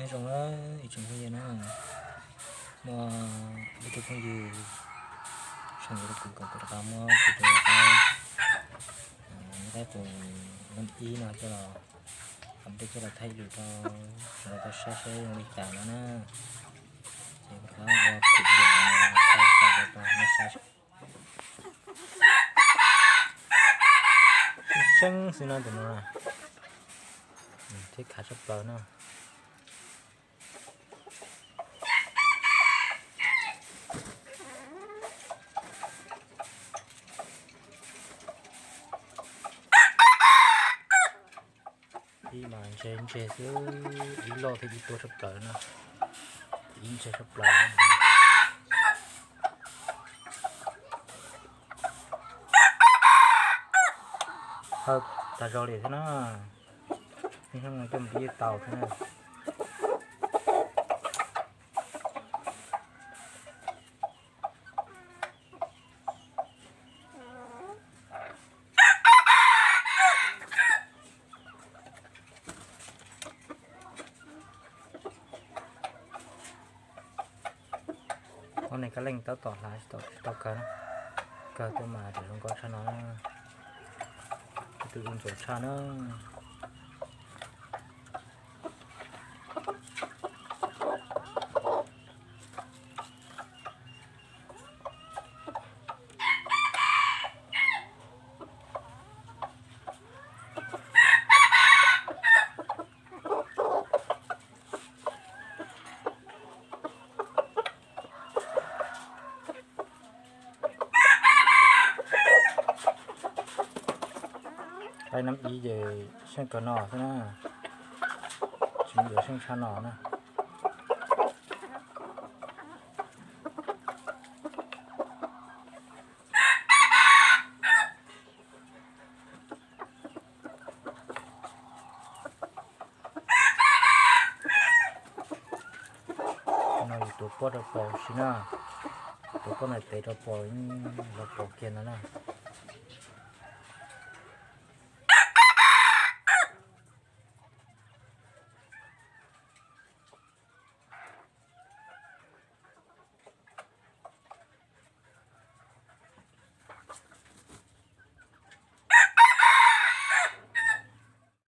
Nyob zoo na ib tsoom phooj ywg na, muaj ib tug phooj ywg sau ntawv rau kuv kom kuv rov qab muab tus ntawd rov qab, muab tus lab ib no coj los, update coj los thaij lwm rau sawv daws tau saib seb zoo li cas no na. Ces kuv rov qab ua kuv video no thaij rau nej saib. Tseeb xwb no tus no, thiab khav tshaj plaws na. Ib mas ntseg ntseg xwb, ib loj thiab ib tuab tshaj plaws na, ib ntseg tshaj plaws. Hawb tag zog li thiab na, ib hnub no coj mus ib tau thiab na. Ob neeg kab leej tab tom hlav tsis tau kawg na, kawg tuaj mas tseem zoo nkauj tshaj no na, ib tug ntxuav tshaj na. Qaib nab ib ces seej kawg no xwb na, tsis muaj yuav seej tshaj no na. No yus tuav pob rau pos si na, tuav pob no tev rau pos, los pos kiag no na.